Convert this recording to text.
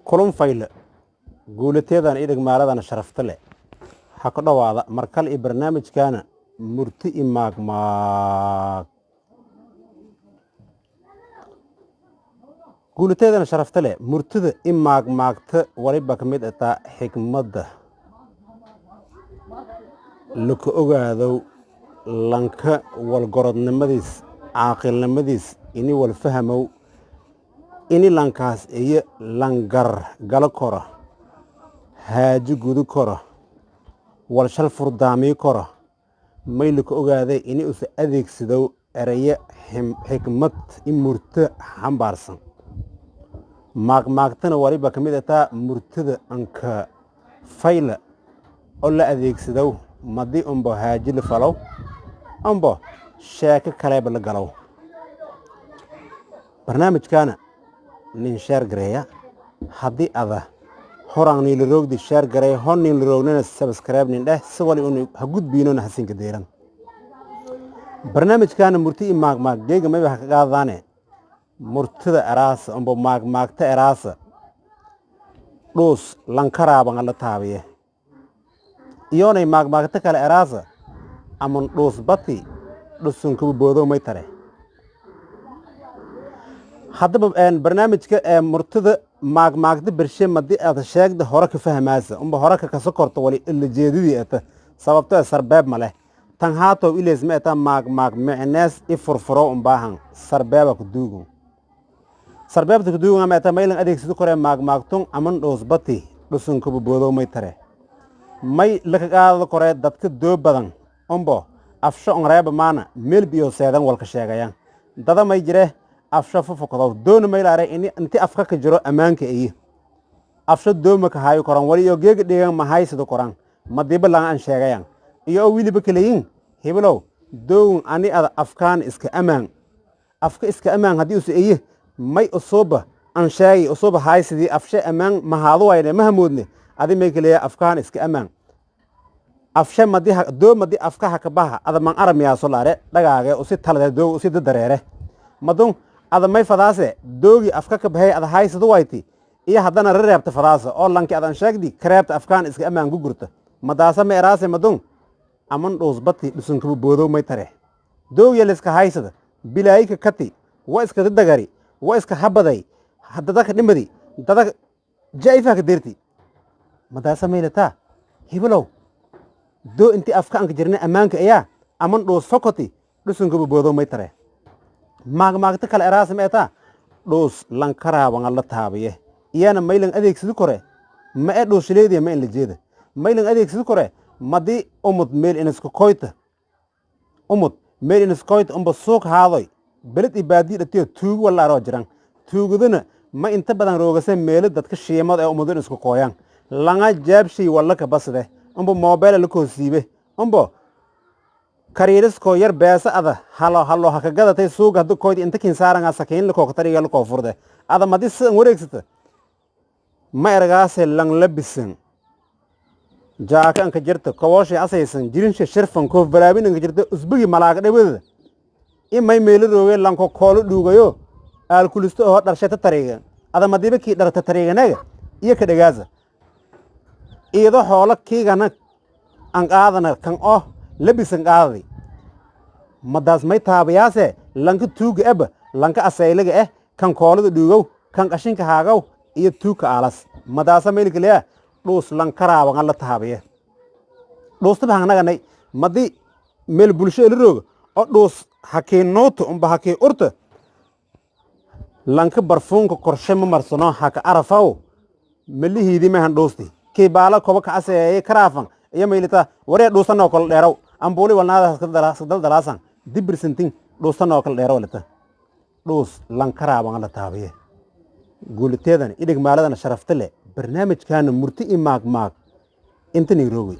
Kulun fayle, guulateedan iyo dhegmaaladana sharafta leh, ha ku dhowaada markale iyo barnaamijkaana Murti i Maagmaag. Guulateedana sharafta leh, murtida i maagmaagta waliba ka mid ataa xikmadda laka ogaadow lanka walgorodnimadiis, caaqilnimadiis, ini walfahamow, ini lankaas iyo langar galo koro, haajo gudu koro, walshal furdaamii koro. May laka ogaaday ini usa adeegsadow erayo xikmad i murto xambaarsan. Maagmaagtana waliba ka mid ataa murtida anka fayla oo la adeegsadow madi umbo haaji la falow umbo sheeko kaleeba la galow. Barnaamijkaana nin share gareeya. Haddii ada horaan niila roogdi, share gareeya. Hor nin la roognana, subscribe nin dheh, si wali unu ha gudbiinona hasinka deeran. Barnaamijkaana Murti i Maagmaag geega mayba ha ka qaadadaane murtida eraasa umbo maagmaagta eraasa "Dhuus lankaraaban la taabiye", iyoonay maagmaagta kale eraasa "Aman dhuus bati dhusunkuba boodow may tare". Haddaba barnaamijka ee murtida maagmaagta bershe madii aad sheegda hore ka fahmaasa umba hore ka kaso korto wali ila jeedidii ata, sababto ee sarbeeb ma leh. Tan haatow ileys ma eta maagmaag micnees i furfuro umbaahan sarbeeba ku duugun, sarbeebta ku duugun ama eta maylan adeegsado kore maagmaagtun "Aman dhuus bati dhusunkuba boodow may tare". May laka qaadado kore dadka doo badan umbo afsho on reeba maana meel biyo seedan walka sheegayaan. Dada may jire afsho fufukdow doona maylaare ini inti afka ka jiro ammaanka iyi afsho dooma ka hayo koran wali iyo geega dheegan ma haysado koran madiiba laga an sheegayan iyo oo wiliba kaleyin hibilow doon ani ada afkaan iska amaan, afka iska amaan. Haddii usa iyi may usuuba an sheegay usuuba haysidii afshe amaan mahaadu wayne mahamoodne adi may kaleeya afkaan iska amaan afshe madi doo madi afka hakabaha ada man aramiyaaso laare dhagaage usi talade doog usi dadareere madun ada may fadaase doogi afka ka bahay ada haysadu wayti iyo haddana rareebta fadaasa oo lanki adan sheegdi kareebta afkaan iska amaan gugurta madaasa ma eraase madun "Aman dhuus bati dhusunkuba boodow may tare". Doogya liska haysada bilaayika kati wa iska dadagari wa iska habaday dadaka dhimadi dada jaa'ifaha ka deerti madaasa maylataa hibilow doo inti afka anka jirna ammaanka ayaa "Aman dhuus fokoti dhusunkuba boodow may tare". Maagmaagta kale eraasa ma etaa "Dhuus lankaraaban la taabiye", iyana maylan adeegsado kore ma e dhuushileediya ma in la jeeda maylan adeegsado kore madi umud meel iniska koyta, umud meel iniska koyta umba suuq haadoy beled i baadiya dhatiyo tuugo wala aroo jiran. Tuugadana ma inta badan roogase meelo dadka shiimada ee umudan isku kooyaan langa jaabshay walla ka basade umba moobela la koosiibe umbo kariiriskoo yar beesa ada halo halo haka gadatay suuga hadda koyda inta kinsaaranga sakiin la kookatariga la koofurde ada madi sidan wareegsata ma ergaase lang labisan jaaka anka jirta kobooshay asaysan jirinsha shirfan koof balaabin anka jirta usbugi malaaga dhawada in may meelo rooge lanko koolo dhuugayo aalkulisto oo dharshay tatariga ada madiba kii dharta tariiganaga iyo ka dhagaasa iido xoolo kiigana an qaadana kan oo labisan qaadadi madaas may taabayaase lanka tuuga eba lanka asaylaga eh kan koolada dhuugow kan qashinka haagaw iyo tuugka aalas madaasa maylkaliya "Dhuus lankaraaban la taabiye". Dhuustaba hangnaganay madi meel bulsho ila rooga oo dhuus hakii nuuta umba hakii urta lanka barfuunka korshe ma marsano haka arafaw malihiidii mahan dhuusti kii baala koba kacaseeye karaafan iyo maylita waree dhuustanoo kala dheeraw ambuuli walnaada daldalaasan dibirsantin dhuustanoo kala dheeraw lita "Dhuus lankaraaban la taabiye". Guuliteedan idhig maaladana sharafta leh, barnaamijkaana Murti i Maagmaag inta niroogay.